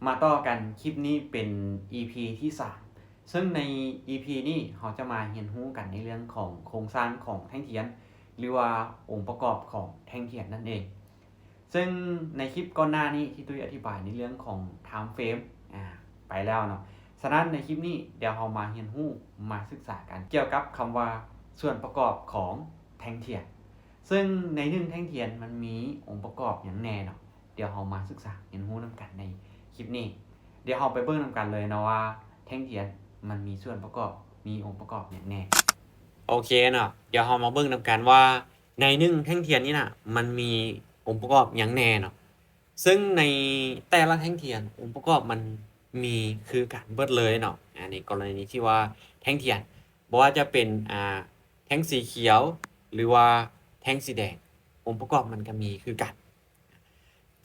ມາຕໍ່ກັນ ຄລິບນີ້ເປັນ ອີພີ ທີສາມ ເຊິ່ງໃນ ອີພີ ນີ້ເຮົາຈະມາຮຽນຮູ້ກັນໃນເລື່ອງຂອງໂຄງສ້າງຂອງແທ່ງທຽນ ຫຼືວ່າອົງປະກອບຂອງແທ່ງທຽນນັ້ນເອງ. ເຊິ່ງໃນຄລິບກ່ອນໜ້ານີ້ທີ່ຕຸ້ຍອະທິບາຍໃນເລື່ອງຂອງ time frame ອາ ໄປແລ້ວເນາະ, ສະນັ້ນໃນຄລິບນີ້ດຽວເຮົາມາຮຽນຮູ້ ມາສຶກສາກັນກ່ຽວກັບຄຳວ່າສ່ວນປະກອບຂອງແທ່ງທຽນ. ເຊິ່ງໃນໜຶ່ງແທ່ງທຽນມັນມີອົງປະກອບຫຍັງແດ່ເນາະ? ດຽວເຮົາມາສຶກສາຮຽນຮູ້ນຳກັນໃນຄລິບນີ້. ດຽວເຮົາໄປເບິ່ງນຳກັນເລີຍເນາະວ່າ ແທ່ງທຽນມັນມີສ່ວນປະກອບ ມີອົງປະກອບຫຍັງແດ່. ໂອເຄເນາະ, ດຽວເຮົາມາເບິ່ງນຳກັນວ່າ ໃນໜຶ່ງແທ່ງທຽນນີ້ນະ ມັນມີອົງປະກອບຫຍັງແດ່ເນາະ. ເຊິ່ງໃນແຕ່ລະແທ່ງທຽນ ອົງປະກອບມັນມີຄືກັນເບິດເລີຍເນາະ. ອັນນີ້ກໍລະນີທີ່ວ່າແທ່ງທຽນ ບໍ່ວ່າຈະເປັນ ອາ ແທ່ງສີຂຽວ ຫຼືວ່າແທ່ງສີແດງ ອົງປະກອບມັນກໍມີຄືກັນ.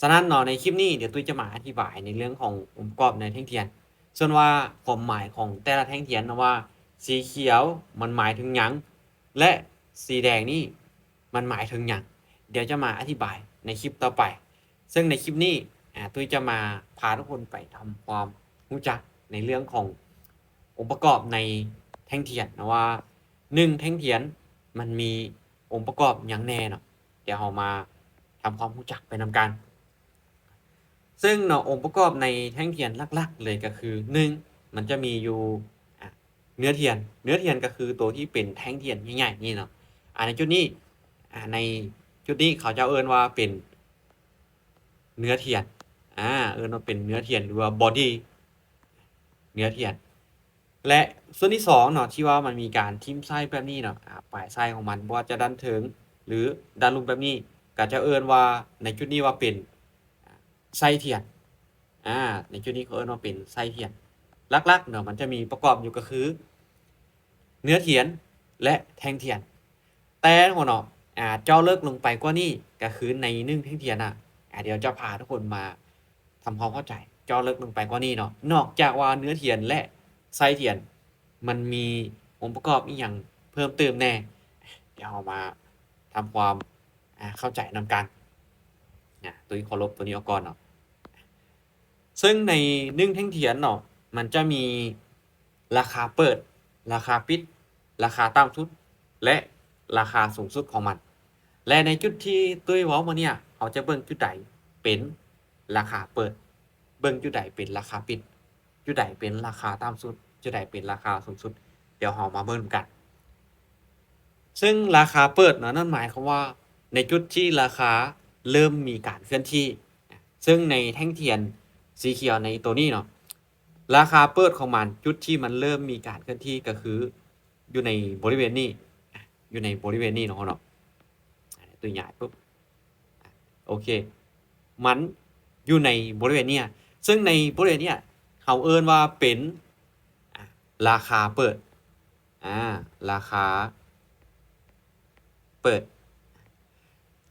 ສະນັ້ນເນາະ ໃນຄລິບນີ້ດຽວຕຸ້ຍຈະມາອະທິບາຍໃນເລື່ອງຂອງອົງປະກອບໃນແທ່ງທຽນ, ສ່ວນວ່າຄວາມໝາຍຂອງແຕ່ລະແທ່ງທຽນເນາະ ວ່າສີຂຽວມັນໝາຍເຖິງຫຍັງ ແລະ ສີແດງນີ້ມັນໝາຍເຖິງຫຍັງ ດຽວຈະມາອະທິບາຍໃນຄລິບຕໍ່ໄປ. ເຊິ່ງໃນຄລິບນີ້ ອາ ຕຸ້ຍຈະມາພາທຸກຄົນໄປທຳຄວາມຮູ້ຈັກໃນເລື່ອງຂອງອົງປະກອບໃນແທ່ງທຽນເນາະ ວ່າໜຶ່ງແທ່ງທຽນມັນມີອົງປະກອບຫຍັງແດ່ເນາະ. ດຽວເຮົາມາທຳຄວາມຮູ້ຈັກໄປນຳກັນ. ເຊິ່ງເນາະ ອົງປະກອບໃນແທ່ງທຽນຫຼັກໆເລີຍກໍຄື ໜຶ່ງ ມັນຈະມີຢູ່ ອາ ເນື້ອທຽນ, ເນື້ອທຽນກໍຄືໂຕທີ່ເປັນແທ່ງທຽນໃຫຍ່ໆນີ້ເນາະ. ອາ ໃນຈຸດນີ້ ອາ ໃນຈຸດນີ້ເຂົາເຈົ້າເອີ້ນວ່າເປັນເນື້ອທຽນ, ອາ ເອີ້ນວ່າເປັນເນື້ອທຽນ ຫຼືວ່າ body ເນື້ອທຽນ. ແລະ ສ່ວນທີສອງເນາະ ທີ່ວ່າມັນມີການຖິ້ມໄສ້ແບບນີ້ເນາະ ອາ ປາຍໄສ້ຂອງມັນ ບໍ່ວ່າຈະດ້ານເທິງ ຫຼື ດ້ານລຸ່ມແບບນີ້ ກໍຈະເອີ້ນວ່າ ໃນຈຸດນີ້ວ່າເປັນ ໄສ້ທຽນ. ອາ ໃນຈຸດນີ້ເຂົາເອີ້ນວ່າເປັນໄສ້ທຽນ. ຫຼັກໆເນາະ ມັນຈະມີປະກອບຢູ່ກໍຄື ເນື້ອທຽນ ແລະ ແທ່ງທຽນ. ແຕ່ເນາະ ອາ ເຈາະເລິກລົງໄປກວ່ານີ້ ກໍຄືໃນໜຶ່ງແທ່ງທຽນນະ ອາ ດຽວຈະພາທຸກຄົນມາທຳຄວາມເຂົ້າໃຈເຈາະເລິກລົງໄປກວ່ານີ້ເນາະ. ນອກຈາກວ່າເນື້ອທຽນ ແລະ ໄສ້ທຽນ ມັນມີອົງປະກອບອີ່ຫຍັງເພີ່ມເຕີມແດ່ ດຽວເຮົາມາທຳຄວາມ ອາ ເຂົ້າໃຈນຳກັນ. ນະ ຕຸ້ຍຂໍລົບໂຕນີ້ອອກກ່ອນເນາະ. ເຊິ່ງໃນໜຶ່ງແທ່ງທຽນເນາະ ມັນຈະມີລາຄາເປີດ, ລາຄາປິດ, ລາຄາຕ່ຳສຸດ ແລະ ລາຄາສູງສຸດຂອງມັນ. ແລະ ໃນຈຸດທີ່ຕຸ້ຍເວົ້າມາເນີ້ຍ ເຮົາຈະເບິ່ງຈຸດໃດເປັນລາຄາເປີດ, ເບິ່ງຈຸດໃດເປັນລາຄາປິດ, ຈຸດໃດເປັນລາຄາຕ່ຳສຸດ, ຈຸດໃດເປັນລາຄາສູງສຸດ, ດຽວເຮົາມາເບິ່ງນຳກັນ. ເຊິ່ງລາຄາເປີດເນາະ ນັ້ນໝາຍຄວາມວ່າໃນຈຸດທີ່ລາຄາເລີ່ມມີການເຄື່ອນທີ່. ເຊິ່ງໃນແທ່ງທຽນສີຂຽວໃນໂຕນີ້ເນາະ ລາຄາເປີດຂອງມັນ ຈຸດທີ່ມັນເລີ່ມມີການເຄື່ອນທີ່ກໍຄືຢູ່ໃນບໍລິເວນນີ້, ຢູ່ໃນບໍລິເວນນີ້ເນາະ ເນາະ. ຕຸ້ຍຍ້າຍປຸບ ໂອເຄ ມັນຢູ່ໃນບໍລິເວນເນີ້ຍ ເຊິ່ງໃນບໍລິເວນເນີ້ຍ ເຮົາເອີ້ນວ່າເປັນ ອາ ລາຄາເປີດ ອາ ລາຄາເປີດ.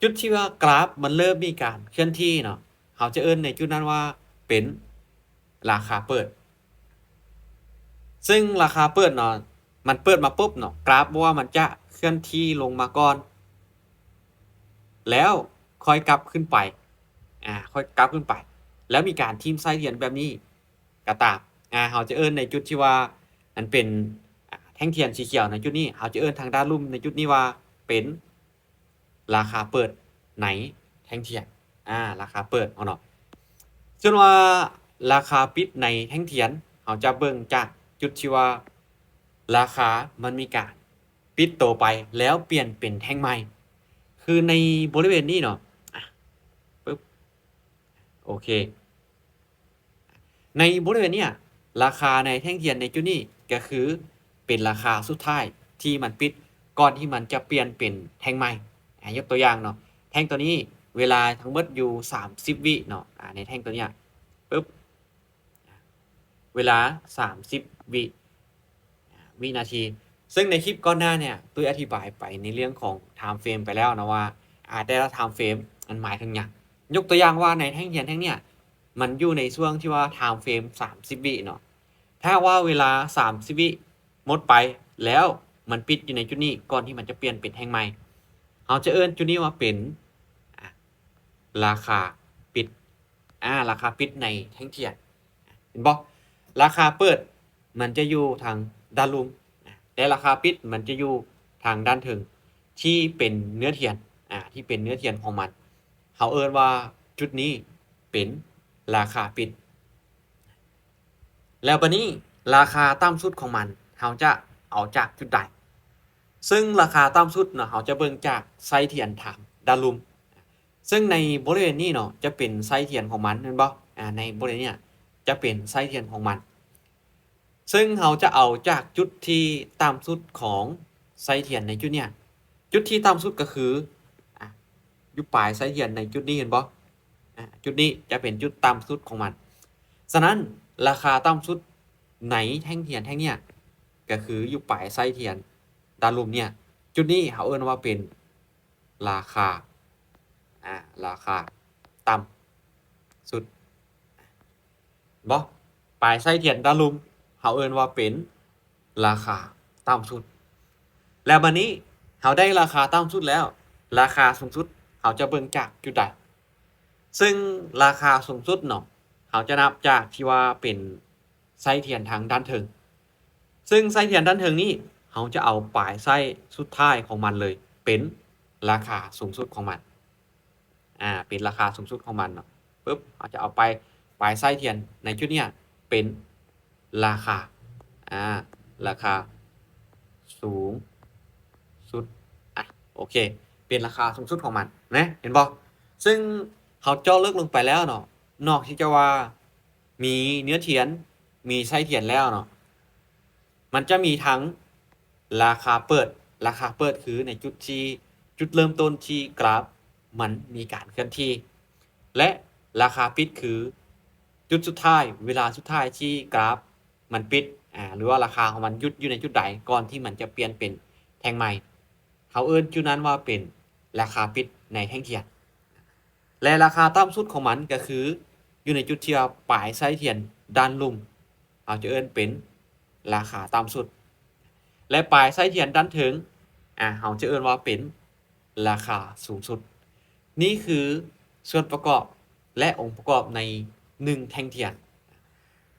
ຈຸດທີ່ວ່າກຣາຟມັນເລີ່ມມີການເຄື່ອນທີ່ເນາະ ເຮົາຈະເອີ້ນໃນຈຸດນັ້ນວ່າເປັນລາຄາເປີດ. ເຊິ່ງລາຄາເປີດເນາະ ມັນເປີດມາປຸບເນາະ ກຣາຟບໍ່ວ່າມັນຈະເຄື່ອນທີ່ລົງມາກ່ອນ ແລ້ວຄ່ອຍກັບຂຶ້ນໄປ ອາ ຄ່ອຍກັບຂຶ້ນໄປ ແລ້ວມີການຖິ້ມໄສ້ທຽນແບບນີ້ກໍຕາມ ອາ ເຮົາຈະເອີ້ນໃນຈຸດທີ່ວ່າມັນເປັນ ອາ ແທ່ງທຽນສີຂຽວໃນຈຸດນີ້ ເຮົາຈະເອີ້ນທາງດ້ານລຸ່ມໃນຈຸດນີ້ວ່າເປັນ ລາຄາເປີດໃນແທ່ງທຽນ ອາ ລາຄາເປີດເນາະ. ສ່ວນວ່າລາຄາປິດໃນແທ່ງທຽນ ເຮົາຈະເບິ່ງຈາກຈຸດທີ່ວ່າລາຄາມັນມີການປິດໂຕໄປ ແລ້ວປ່ຽນເປັນແທ່ງໃໝ່ ຄືໃນບໍລິເວນນີ້ເນາະ ອາ ປຶບ ໂອເຄ. ໃນບໍລິເວນເນີ້ຍ ລາຄາໃນແທ່ງທຽນໃນຈຸດນີ້ກໍຄືເປັນລາຄາສຸດທ້າຍທີ່ມັນປິດ ກ່ອນທີ່ມັນຈະປ່ຽນເປັນແທ່ງໃໝ່. ອາ ຍົກຕົວຢ່າງເນາະ ແທ່ງໂຕນີ້ເວລາທັງໝົດຢູ່ສາມສິບວິເນາະ ອາ ໃນແທ່ງໂຕເນີ້ຍ ປຶບ ເວລາສາມສິບວິ ອາ ວິນາທີ. ເຊິ່ງໃນຄລິບກ່ອນໜ້າເນີ້ຍ ຕຸ້ຍອະທິບາຍໄປໃນເລື່ອງຂອງ time frame ໄປແລ້ວເນາະວ່າ ອາ ແຕ່ລະ time frame ມັນໝາຍເຖິງຫຍັງ. ຍົກຕົວຢ່າງວ່າໃນແທ່ງທຽນແທ່ງເນີ້ຍ ມັນຢູ່ໃນຊ່ວງທີ່ວ່າ time frame ສາມສິບວິເນາະ. ຖ້າຫາກວ່າເວລາສາມສິບວິໝົດໄປແລ້ວ ມັນປິດຢູ່ໃນຈຸດນີ້ ກ່ອນທີ່ມັນຈະປ່ຽນເປັນແທ່ງໃໝ່ ເຮົາຈະເອີ້ນຈຸດນີ້ວ່າເປັນ ອາ ລາຄາປິດ ອາ ລາຄາປິດໃນແທ່ງທຽນ. ຫັນບໍ່? ລາຄາເປີດມັນຈະຢູ່ທາງດ້ານລຸ່ມ ແລະ ລາຄາປິດມັນຈະຢູ່ທາງດ້ານເທິງ ທີ່ເປັນເນື້ອຖຽນ ອາ ທີ່ເປັນເນື້ອຖຽນຂອງມັນ. ເຮົາເອີ້ນວ່າຈຸດນີ້ເປັນລາຄາປິດ. ແລ້ວບາດນີ້ລາຄາຕ່ຳສຸດຂອງມັນ ເຮົາຈະເອົາຈາກຈຸດໃດ? ເຊິ່ງລາຄາຕ່ຳສຸດເນາະ ເຮົາຈະເບິ່ງຈາກໄສ້ຖຽນທາງດ້ານລຸ່ມ. ເຊິ່ງໃນບໍລິເວນນີ້ເນາະ ຈະເປັນໄສ້ຖຽນຂອງມັນ ແມ່ນບໍ່? ອາ ໃນບໍລິເວນນີ້ຈະເປັນໄສ້ຖຽນຂອງມັນ. ເຊິ່ງເຮົາຈະເອົາຈາກຈຸດທີ່ຕ່ຳສຸດຂອງໄສ້ຖຽນໃນຈຸດເນີ້ຍ ຈຸດທີ່ຕ່ຳສຸດກໍຄື ອາ ຢູ່ປາຍໄສ້ຖຽນໃນຈຸດນີ້ ເຫັນບໍ່? ອາ ຈຸດນີ້ຈະເປັນຈຸດຕ່ຳສຸດຂອງມັນ. ສະນັ້ນ ລາຄາຕ່ຳສຸດໃນແທ່ງຖຽນແທ່ງເນີ້ຍ ກໍຄືຢູ່ປາຍໄສ້ຖຽນດ້ານລຸ່ມເນີ້ຍ. ຈຸດນີ້ເຮົາເອີ້ນວ່າເປັນລາຄາ ອາ ລາຄາຕ່ຳສຸດ. ບໍ່ ປາຍໄສ້ຖຽນດ້ານລຸ່ມ ເຮົາເອີ້ນວ່າເປັນລາຄາຕ່ຳສຸດ. ແລ້ວບາດນີ້ເຮົາໄດ້ລາຄາຕ່ຳສຸດແລ້ວ ລາຄາສູງສຸດເຮົາຈະເບິ່ງຈາກຈຸດໃດ? ເຊິ່ງລາຄາສູງສຸດເນາະ ເຮົາຈະນັບຈາກທີ່ວ່າເປັນໄສ້ຖຽນທາງດ້ານເທິງ. ເຊິ່ງໄສ້ຖຽນດ້ານເທິງນີ້ ເຮົາຈະເອົາປາຍໄສ້ສຸດທ້າຍຂອງມັນເລີຍ ເປັນລາຄາສູງສຸດຂອງມັນ. ອາ ເປັນລາຄາສູງສຸດຂອງມັນເນາະ ປຶບ ເຮົາຈະເອົາໄປ ປາຍໄສ້ຖຽນໃນຈຸດເນີ້ຍເປັນລາຄາ ອາ ລາຄາສູງສຸດ. ອາ ໂອເຄ ເປັນລາຄາສູງສຸດຂອງມັນນະ ເຫັນບໍ່? ເຊິ່ງເຮົາເຈາະເລິກລົງໄປແລ້ວເນາະ ນອກທີ່ຈະວ່າມີເນື້ອຖຽນ ມີໄສ້ຖຽນແລ້ວເນາະ ມັນຈະມີທັງລາຄາເປີດ, ລາຄາເປີດຄືໃນຈຸດທີ່ ຈຸດເລີ່ມຕົ້ນທີ່ກຣາຟມັນມີການເຄື່ອນທີ່ ແລະ ລາຄາປິດຄືຈຸດສຸດທ້າຍ, ເວລາສຸດທ້າຍທີ່ກຣາຟມັນປິດ ອາ ຫຼືວ່າລາຄາຂອງມັນຢຸດຢູ່ໃນຈຸດໃດ ກ່ອນທີ່ມັນຈະປ່ຽນເປັນແທ່ງໃໝ່. ເຮົາເອີ້ນຈຸດນັ້ນວ່າເປັນລາຄາປິດໃນແທ່ງທຽນ. ແລະ ລາຄາຕ່ຳສຸດຂອງມັນກໍຄືຢູ່ໃນຈຸດທີ່ວ່າປາຍໄສ້ທຽນດ້ານລຸ່ມ ເຮົາຈະເອີ້ນເປັນລາຄາຕ່ຳສຸດ ແລະ ປາຍໄສ້ທຽນດ້ານເທິງ ອາ ເຮົາຈະເອີ້ນວ່າເປັນລາຄາສູງສຸດ. ນີ້ຄືສ່ວນປະກອບ ແລະ ອົງປະກອບໃນໜຶ່ງແທ່ງທຽນ.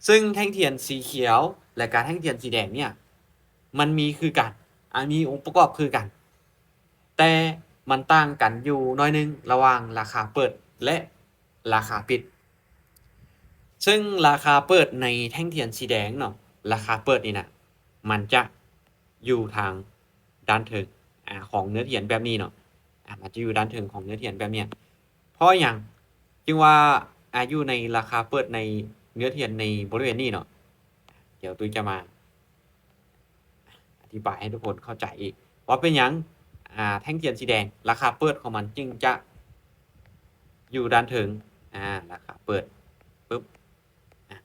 ເຊິ່ງແທ່ງທຽນສີຂຽວ ແລະ ກະແທ່ງທຽນສີແດງເນີ້ຍ ມັນມີຄືກັນ ອາ ມີອົງປະກອບຄືກັນ ແຕ່ມັນຕ່າງກັນຢູ່ໜ້ອຍໜຶ່ງລະຫວ່າງລາຄາເປີດ ແລະ ລາຄາປິດ. ເຊິ່ງລາຄາເປີດໃນແທ່ງທຽນສີແດງເນາະ ລາຄາເປີດນີ້ນະ ມັນຈະຢູ່ທາງດ້ານເທິງ ອາ ຂອງເນື້ອທຽນແບບນີ້ເນາະ ອາ ມັນຈະຢູ່ດ້ານເທິງຂອງເນື້ອທຽນແບບເນີ້ຍ. ເພາະຫຍັງຈຶ່ງວ່າ ອາ ຢູ່ໃນລາຄາເປີດໃນເນື້ອທຽນໃນບໍລິເວນນີ້ເນາະ? ດຽວຕຸ້ຍຈະມາ ອະທິບາຍໃຫ້ທຸກຄົນເຂົ້າໃຈອີກ ວ່າເປັນຫຍັງ ອາ ແທ່ງທຽນສີແດງ ລາຄາເປີດຂອງມັນຈຶ່ງຈະຢູ່ດ້ານເທິງ ອາ ລາຄາເປີດ ປຶບ ອາ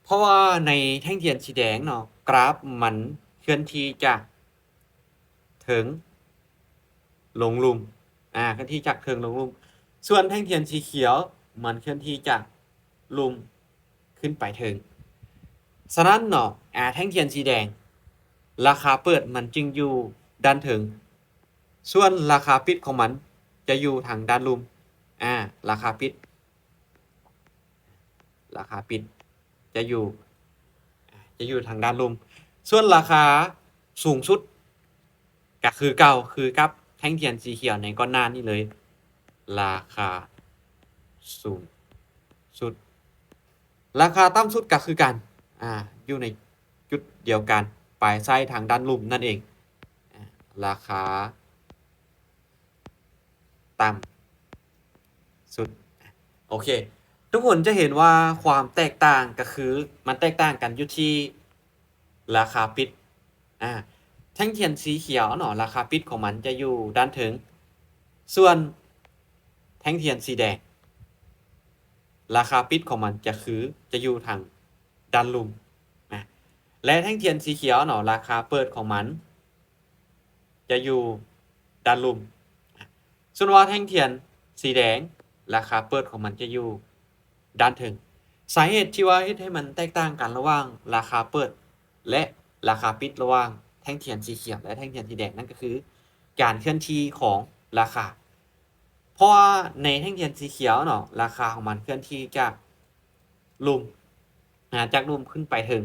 ເພາະວ່າໃນແທ່ງທຽນສີແດງເນາະ ກຣາຟມັນເຄື່ອນທີ່ຈາກເທິງລົງລຸ່ມ ອາ ເຄື່ອນທີ່ຈາກເທິງລົງລຸ່ມ. ສ່ວນແທ່ງທຽນສີຂຽວ ມັນເຄື່ອນທີ່ຈາກລຸ່ມ ຂຶ້ນໄປເທິງ. ສະນັ້ນເນາະ ອາ ແທ່ງທຽນສີແດງ ລາຄາເປີດມັນຈຶ່ງຢູ່ດ້ານເທິງ ສ່ວນລາຄາປິດຂອງມັນຈະຢູ່ທາງດ້ານລຸ່ມ ອາ ລາຄາປິດ ລາຄາປິດຈະຢູ່ ຈະຢູ່ທາງດ້ານລຸ່ມ. ສ່ວນລາຄາສູງສຸດ ກະຄືເກົ່າ ຄືກັບແທ່ງທຽນສີຂຽວໃນກ່ອນໜ້ານີ້ເລີຍ ລາຄາສູງສຸດ. ລາຄາຕ່ຳສຸດກະຄືກັນ ອາ ຢູ່ໃນຈຸດດຽວກັນ ປາຍໄສ້ທາງດ້ານລຸ່ມນັ້ນເອງ ອາ ລາຄາຕ່ຳສຸດ. ໂອເຄ ທຸກຄົນຈະເຫັນວ່າຄວາມແຕກຕ່າງກະຄື ມັນແຕກຕ່າງກັນຢູ່ທີ່ ລາຄາປິດ ອາ ແທ່ງທຽນສີຂຽວເນາະ ລາຄາປິດຂອງມັນຈະຢູ່ດ້ານເທິງ ສ່ວນແທ່ງທຽນສີແດງ ລາຄາປິດຂອງມັນຈະຄື ຈະຢູ່ທາງດ້ານລຸ່ມ ນະ ແລະ ແທ່ງທຽນສີຂຽວເນາະ ລາຄາເປີດຂອງມັນຈະຢູ່ດ້ານລຸ່ມ ນະ. ສ່ວນວ່າແທ່ງທຽນສີແດງ ລາຄາເປີດຂອງມັນຈະຢູ່ດ້ານເທິງ. ສາເຫດທີ່ວ່າເຮັດໃຫ້ມັນແຕກຕ່າງກັນລະຫວ່າງລາຄາເປີດ ແລະ ລາຄາປິດລະຫວ່າງແທ່ງທຽນສີຂຽວ ແລະ ແທ່ງທຽນສີແດງນັ້ນກໍຄື ການເຄື່ອນທີ່ຂອງລາຄາ. ເພາະວ່າໃນແທ່ງທຽນສີຂຽວເນາະ ລາຄາຂອງມັນເຄື່ອນທີ່ຈາກລຸ່ມ ອາ ຈາກລຸ່ມຂຶ້ນໄປເທິງ.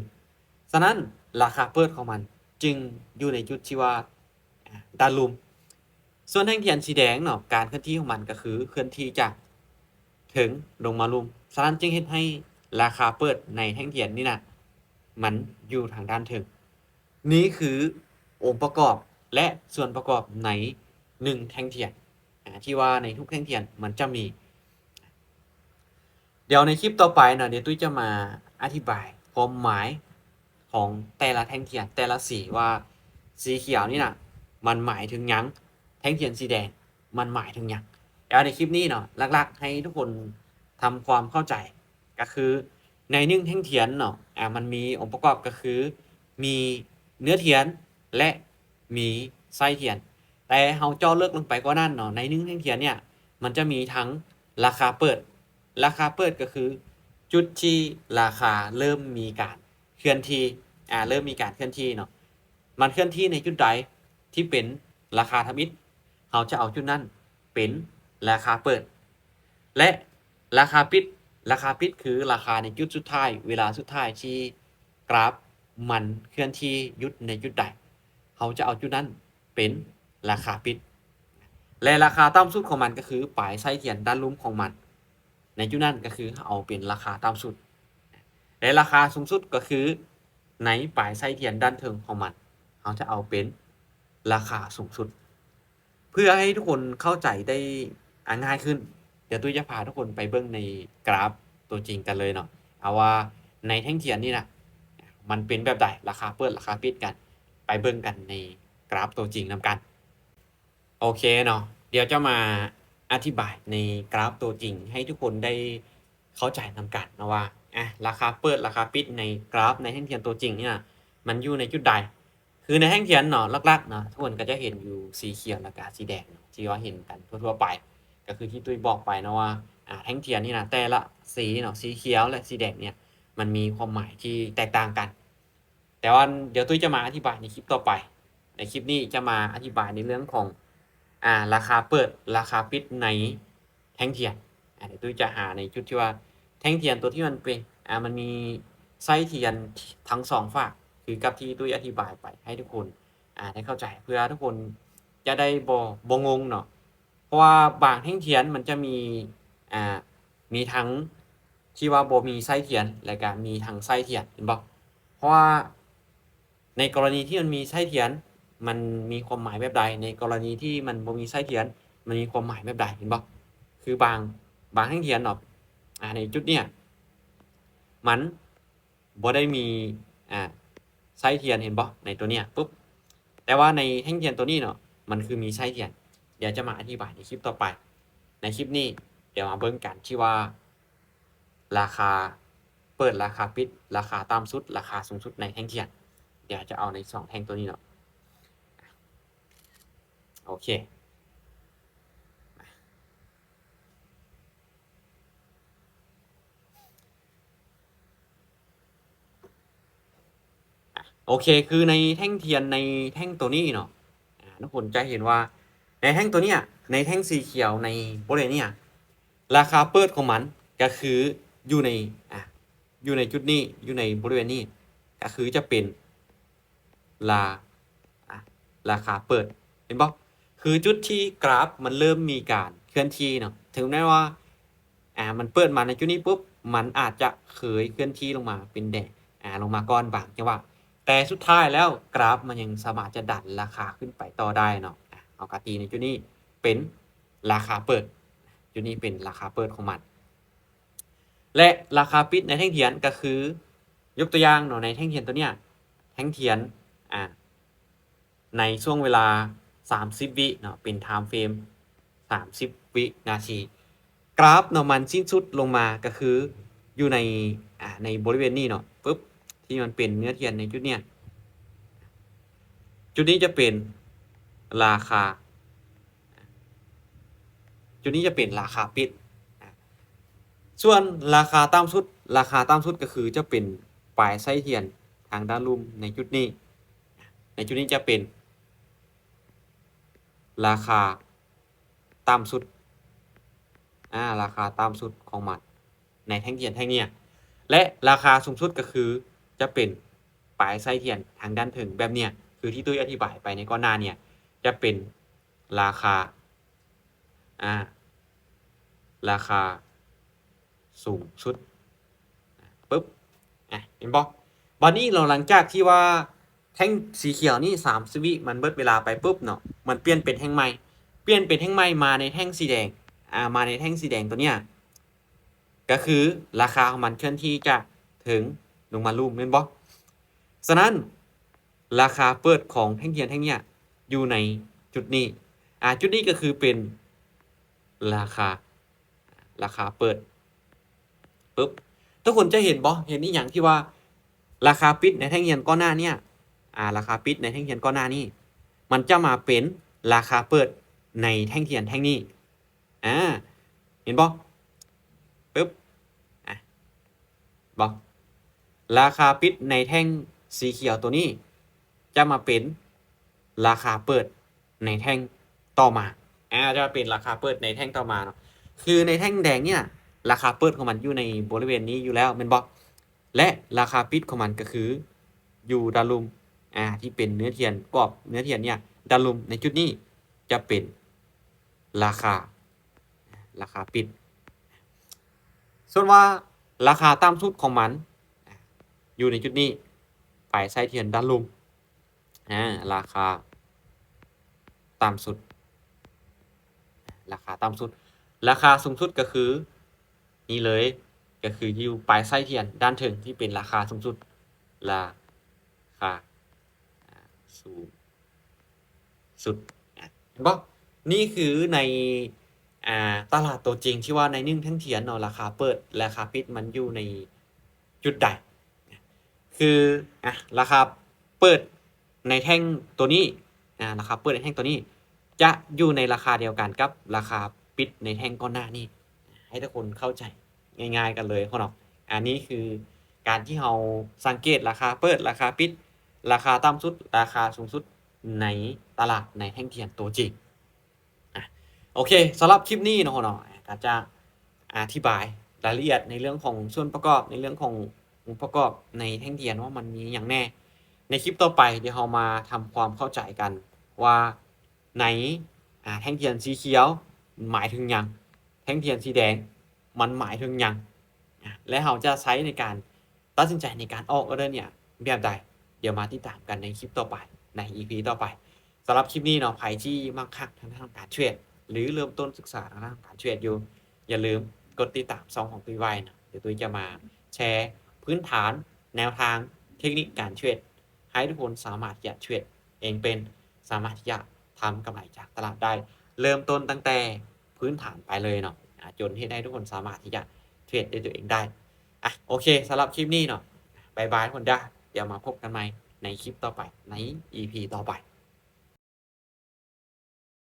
ສະນັ້ນ ລາຄາເປີດຂອງມັນຈຶ່ງຢູ່ໃນຈຸດທີ່ວ່າ ອາ ດ້ານລຸ່ມ. ສ່ວນແທ່ງທຽນສີແດງເນາະ ການເຄື່ອນທີ່ຂອງມັນກໍຄືເຄື່ອນທີ່ຈາກເທິງລົງມາລຸ່ມ. ສະນັ້ນຈຶ່ງເຮັດໃຫ້ລາຄາເປີດໃນແທ່ງທຽນນີ້ນະ ມັນຢູ່ທາງດ້ານເທິງ. ນີ້ຄືອົງປະກອບ ແລະ ສ່ວນປະກອບໃນໜຶ່ງແທ່ງທຽນ ອາ ທີ່ວ່າໃນທຸກແທ່ງທຽນມັນຈະມີ. ດຽວໃນຄລິບຕໍ່ໄປເນາະ ດຽວຕຸ້ຍຈະມາອະທິບາຍຄວາມໝາຍຂອງແຕ່ລະແທ່ງທຽນ ແຕ່ລະສີ ວ່າສີຂຽວນີ້ນະ ມັນໝາຍເຖິງຫຍັງ, ແທ່ງທຽນສີແດງມັນໝາຍເຖິງຫຍັງ. ແຕ່ວ່າໃນຄລິບນີ້ເນາະ ຫຼັກໆໃຫ້ທຸກຄົນທຳຄວາມເຂົ້າໃຈ ກໍຄືໃນໜຶ່ງແທ່ງທຽນເນາະ ອາ ມັນມີອົງປະກອບ ກໍຄືມີເນື້ອທຽນ ແລະ ມີໄສ້ທຽນ. ແຕ່ເຮົາເຈາະເລິກລົງໄປກວ່ານັ້ນເນາະ ໃນໜຶ່ງແທ່ງທຽນເນີ້ຍ ມັນຈະມີທັງລາຄາເປີດ, ລາຄາເປີດກໍຄືຈຸດທີ່ລາຄາເລີ່ມມີການເຄື່ອນທີ່ ອາ ເລີ່ມມີການເຄື່ອນທີ່ເນາະ. ມັນເຄື່ອນທີ່ໃນຈຸດໃດທີ່ເປັນລາຄາທຳອິດ ເຮົາຈະເອົາຈຸດນັ້ນເປັນລາຄາເປີດ ແລະ ລາຄາປິດ, ລາຄາປິດຄືລາຄາໃນຈຸດສຸດທ້າຍ, ເວລາສຸດທ້າຍທີ່ກຣາຟມັນເຄື່ອນທີ່ຢຸດໃນຈຸດໃດ ເຮົາຈະເອົາຈຸດນັ້ນເປັນລາຄາປິດ ແລະ ລາຄາຕ່ຳສຸດຂອງມັນກໍຄືປາຍໄສ້ທຽນດ້ານລຸ່ມຂອງມັນ ໃນຈຸດນັ້ນກໍຄືເຮົາເອົາເປັນລາຄາຕ່ຳສຸດ ແລະ ລາຄາສູງສຸດກໍຄືໃນປາຍໄສ້ທຽນດ້ານເທິງຂອງມັນ ເຮົາຈະເອົາເປັນລາຄາສູງສຸດ. ເພື່ອໃຫ້ທຸກຄົນເຂົ້າໃຈໄດ້ ອາ ງ່າຍຂຶ້ນ, ດຽວຕຸ້ຍຈະພາທຸກຄົນໄປເບິ່ງໃນກຣາຟຕົວຈິງກັນເລີຍເນາະ ເອົາວ່າໃນແທ່ງທຽນນີ້ນະ ມັນເປັນແບບໃດ, ລາຄາເປີດ ລາຄາປິດກັນ, ໄປເບິ່ງກັນໃນກຣາຟຕົວຈິງນຳກັນ. ໂອເຄເນາະ, ດຽວຈະມາອະທິບາຍໃນກຣາຟຕົວຈິງໃຫ້ທຸກຄົນໄດ້ເຂົ້າໃຈນຳກັນເນາະວ່າ ອາ ລາຄາເປີດ ລາຄາປິດໃນກຣາຟໃນແທ່ງທຽນຕົວຈິງນີ້ນະ ມັນຢູ່ໃນຈຸດໃດ. ຄືໃນແທ່ງທຽນເນາະ ຫຼັກໆເນາະ ທຸກຄົນກໍຈະເຫັນຢູ່ສີຂຽວ ແລ້ວກະສີແດງເນາະ ທີ່ວ່າເຫັນກັນທົ່ວໆໄປ ກໍຄືທີ່ຕຸ້ຍບອກໄປເນາະວ່າ ອາ ແທ່ງທຽນນີ້ນະ ແຕ່ລະສີເນາະ ສີຂຽວ ແລະ ສີແດງເນີ້ຍ ມັນມີຄວາມໝາຍທີ່ແຕກຕ່າງກັນ. ແຕ່ວ່າດຽວຕຸ້ຍຈະມາອະທິບາຍໃນຄລິບຕໍ່ໄປ. ໃນຄລິບນີ້ຈະມາອະທິບາຍໃນເລື່ອງຂອງ ອາ ລາຄາເປີດ ລາຄາປິດໃນແທ່ງທຽນ. ອາ ດຽວຕຸ້ຍຈະຫາໃນຈຸດທີ່ວ່າແທ່ງທຽນຕົວທີ່ມັນເປັນ ອາ ມັນມີໄສ້ທຽນທັງສອງຟາກ ຄືກັບທີ່ຕຸ້ຍອະທິບາຍໄປໃຫ້ທຸກຄົນ ອາ ໄດ້ເຂົ້າໃຈ ເພື່ອທຸກຄົນຈະໄດ້ບໍ່ ບໍ່ງົງເນາະ. ເພາະວ່າບາງແທ່ງທຽນມັນຈະມີ ອາ ມີທັງທີ່ວ່າບໍ່ມີໄສ້ທຽນ ແລະກະມີທັງໄສ້ທຽນ ເຫັນບໍ່? ເພາະວ່າໃນກໍລະນີທີ່ມັນມີໄສ້ທຽນ ມັນມີຄວາມໝາຍແບບໃດ, ໃນກໍລະນີທີ່ມັນບໍ່ມີໄສ້ທຽນ ມັນມີຄວາມໝາຍແບບໃດ ເຫັນບໍ່? ຄືບາງ ບາງແທ່ງທຽນເນາະ ອາ ໃນຈຸດເນີ້ຍ ມັນ ບໍ່ໄດ້ມີ ອາ ໄສ້ທຽນ ເຫັນບໍ່? ໃນຕົວເນີ້ຍປຶບ ແຕ່ວ່າໃນແທ່ງທຽນຕົວນີ້ເນາະ ມັນຄືມີໄສ້ທຽນ. ດຽວຈະມາອະທິບາຍໃນຄລິບຕໍ່ໄປ. ໃນຄລິບນີ້ ດຽວມາເບິ່ງກັນທີ່ວ່າ ລາຄາເປີດ ລາຄາປິດ ລາຄາຕ່ຳສຸດ ລາຄາສູງສຸດໃນແທ່ງທຽນ. ດຽວຈະເອົາໃນສອງແທ່ງຕົວນີ້ເນາະ. ໂອເຄ. ໂອເຄ ຄືໃນແທ່ງທຽນໃນແທ່ງໂຕນີ້ເນາະ ອາ ທຸກຄົນຈະເຫັນວ່າໃນແທ່ງໂຕເນີ້ຍ ໃນແທ່ງສີຂຽວໃນບໍລິເວນເນີ້ຍ ລາຄາເປີດຂອງມັນກະຄືຢູ່ໃນ ອາ ຢູ່ໃນຈຸດນີ້ ຢູ່ໃນບໍລິເວນນີ້ ກະຄືຈະເປັນ ລາ ອາ ລາຄາເປີດ ເຫັນບໍ່? ຄືຈຸດທີ່ກຣາຟມັນເລີ່ມມີການເຄື່ອນທີ່ເນາະ ເຖິງແມ່ນວ່າ ອາ ມັນເປີດມາໃນຈຸດນີ້ປຸບ ມັນອາດຈະເຄີຍເຄື່ອນທີ່ລົງມາເປັນແດງ ອາ ລົງມາກ່ອນບາງຈັງຫວະ ແຕ່ສຸດທ້າຍແລ້ວກຣາຟມັນຍັງສາມາດຈະດັນລາຄາຂຶ້ນໄປຕໍ່ໄດ້ເນາະ. ອາ ເຮົາກະຕີໃນຈຸດນີ້ເປັນລາຄາເປີດ ຈຸດນີ້ເປັນລາຄາເປີດຂອງມັນ ແລະ ລາຄາປິດໃນແທ່ງທຽນກະຄື ຍົກຕົວຢ່າງເນາະ ໃນແທ່ງທຽນໂຕເນີ້ຍ ແທ່ງທຽນ ອາ ໃນຊ່ວງເວລາສາມສິບວິເນາະ ເປັນທາມເຟຣມສາມສິບວິນາທີ ກຣາຟເນາະ ມັນສິ້ນສຸດລົງມາກະຄືຢູ່ໃນ ອາ ໃນບໍລິເວນນີ້ເນາະ ປຶບ ທີ່ມັນເປັນເນື້ອທຽນໃນຈຸດເນີ້ຍ ຈຸດນີ້ຈະເປັນລາຄາ ຈຸດນີ້ຈະເປັນລາຄາປິດ ອາ ສ່ວນລາຄາຕ່ຳສຸດ ລາຄາຕ່ຳສຸດກະຄືຈະເປັນປາຍໄສ້ທຽນທາງດ້ານລຸ່ມໃນຈຸດນີ້ ໃນຈຸດນີ້ຈະເປັນລາຄາຕ່ຳສຸດ ອາ ລາຄາຕ່ຳສຸດຂອງມັນໃນແທ່ງທຽນແທ່ງເນີ້ຍ. ແລະ ລາຄາສູງສຸດກໍຄືຈະເປັນປາຍໄສ້ທຽນທາງດ້ານເທິງແບບເນີ້ຍ ຄືທີ່ຕຸ້ຍອະທິບາຍໄປໃນກ່ອນໜ້າເນີ້ຍ ຈະເປັນລາຄາ ອາ ລາຄາສູງສຸດ ປຶບ ອາ ເຫັນບໍ່? ບາດນີ້ເນາະ ຫຼັງຈາກທີ່ວ່າແທ່ງສີຂຽວນີ້ສາມສິບວິ ມັນເບິດເວລາໄປປຶບເນາະ ມັນປ່ຽນເປັນແທ່ງໃໝ່ ປ່ຽນເປັນແທ່ງໃໝ່ມາໃນແທ່ງສີແດງ ອາ ມາໃນແທ່ງສີແດງຕົວເນີ້ຍ ກໍຄືລາຄາຂອງມັນເຄື່ອນທີ່ຈາກເທິງລົງມາລຸ່ມ ແມ່ນບໍ່? ສະນັ້ນ ລາຄາເປີດຂອງແທ່ງທຽນແທ່ງເນີ້ຍຢູ່ໃນຈຸດນີ້ ອາ ຈຸດນີ້ກໍຄືເປັນລາຄາ ລາຄາເປີດ ປຶບ ທຸກຄົນຈະເຫັນບໍ່? ເຫັນອີ່ຫຍັງທີ່ວ່າລາຄາປິດໃນແທ່ງທຽນກ່ອນໜ້າເນີ້ຍ ອາ ລາຄາປິດໃນແທ່ງທຽນກ່ອນໜ້ານີ້ ມັນຈະມາເປັນລາຄາເປີດໃນແທ່ງທຽນແທ່ງນີ້ ອາ ເຫັນບໍ່? ປຶບ ອາ ບໍ່? ລາຄາປິດໃນແທ່ງສີຂຽວຕົວນີ້ ຈະມາເປັນລາຄາເປີດໃນແທ່ງຕໍ່ມາ ອາ ຈະເປັນລາຄາເປີດໃນແທ່ງຕໍ່ມາເນາະ ຄືໃນແທ່ງແດງນີ້ນະ ລາຄາເປີດຂອງມັນຢູ່ໃນບໍລິເວນນີ້ຢູ່ແລ້ວແມ່ນບໍ່? ແລະ ລາຄາປິດຂອງມັນກໍຄືຢູ່ດ້ານລຸ່ມ ອາ ທີ່ເປັນເນື້ອທຽນ ກອບເນື້ອທຽນເນີ້ຍ ດ້ານລຸ່ມໃນຈຸດນີ້ຈະເປັນລາຄາ ລາຄາປິດ ສ່ວນວ່າລາຄາຕ່ຳສຸດຂອງມັນ ຢູ່ໃນຈຸດນີ້ ປາຍໄສ້ທຽນດ້ານລຸ່ມ ອາ ລາຄາຕ່ຳສຸດ ລາຄາຕ່ຳສຸດ ລາຄາສູງສຸດກໍຄືນີ້ເລີຍ ກໍຄືຢູ່ປາຍໄສ້ທຽນດ້ານເທິງທີ່ເປັນລາຄາສູງສຸດ ລາຄາສູງສຸດ ອາ ເຫັນບໍ່? ນີ້ຄືໃນ ອາ ຕະຫຼາດຕົວຈິງທີ່ວ່າໃນໜຶ່ງແທ່ງທຽນເນາະ ລາຄາເປີດ ລາຄາປິດມັນຢູ່ໃນຈຸດໃດ ຄື ອາ ລາຄາເປີດໃນແທ່ງຕົວນີ້ ອາ ລາຄາເປີດໃນແທ່ງຕົວນີ້ ຈະຢູ່ໃນລາຄາດຽວກັນກັບລາຄາປິດໃນແທ່ງກ່ອນໜ້ານີ້ ໃຫ້ທຸກຄົນເຂົ້າໃຈງ່າຍໆກັນເລີຍເນາະ. ອັນນີ້ຄືການທີ່ເຮົາສັງເກດລາຄາເປີດ ລາຄາປິດ ລາຄາຕ່ຳສຸດ ລາຄາສູງສຸດໃນຕະຫຼາດໃນແທ່ງທຽນຕົວຈິງ. ອາ ໂອເຄ ສຳລັບຄລິບນີ້ເນາະ ເນາະ ກໍຈະອະທິບາຍລາຍລະອຽດໃນເລື່ອງຂອງສ່ວນປະກອບ ໃນເລື່ອງຂອງອົງປະກອບໃນແທ່ງທຽນວ່າມັນມີຫຍັງແດ່. ໃນຄລິບຕໍ່ໄປ ດຽວເຮົາມາທຳຄວາມເຂົ້າໃຈກັນວ່າໃນ ອາ ແທ່ງທຽນສີຂຽວໝາຍເຖິງຫຍັງ, ແທ່ງທຽນສີແດງມັນໝາຍເຖິງຫຍັງ ອາ ແລະ ເຮົາຈະໃຊ້ໃນການ ຕັດສິນໃຈໃນການອອກອໍເດີເນຍແບບໃດ? ດຽວມາຕິດຕາມກັນໃນຄລິບຕໍ່ໄປ ໃນອີພີຕໍ່ໄປ. ສຳລັບຄລິບນີ້ເນາະ ໃຜທີ່ມັກຮັກທາງດ້ານການເທຣດ ຫຼື ເລີ່ມຕົ້ນສຶກສາທາງດ້ານການເທຣດຢູ່ ຢ່າລືມກົດຕິດຕາມຊ່ອງຂອງຕຸ້ຍໄວ້ເນາະ. ດຽວຕຸ້ຍຈະມາແຊພື້ນຖານ ແນວທາງ ເທັກນິກການເທຣດ ໃຫ້ທຸກຄົນສາມາດທີ່ຈະເທຣດເອງເປັນ, ສາມາດທີ່ຈະທຳກຳໄລຈາກຕະຫຼາດໄດ້ ເລີ່ມຕົ້ນຕັ້ງແຕ່ພື້ນຖານໄປເລີຍເນາະ ອາ ຈົນເຮັດໃຫ້ທຸກຄົນສາມາດທີ່ຈະເທຣດດ້ວຍຕົວເອງໄດ້. ອາ ໂອເຄ ສຳລັບຄລິບນີ້ເນາະ ບາຍບາຍທຸກຄົນເດີ. ດຽວມາພົບກັນໃໝ່ໃນຄລິບຕໍ່ໄປ ໃນອີພີຕໍ່ໄປ.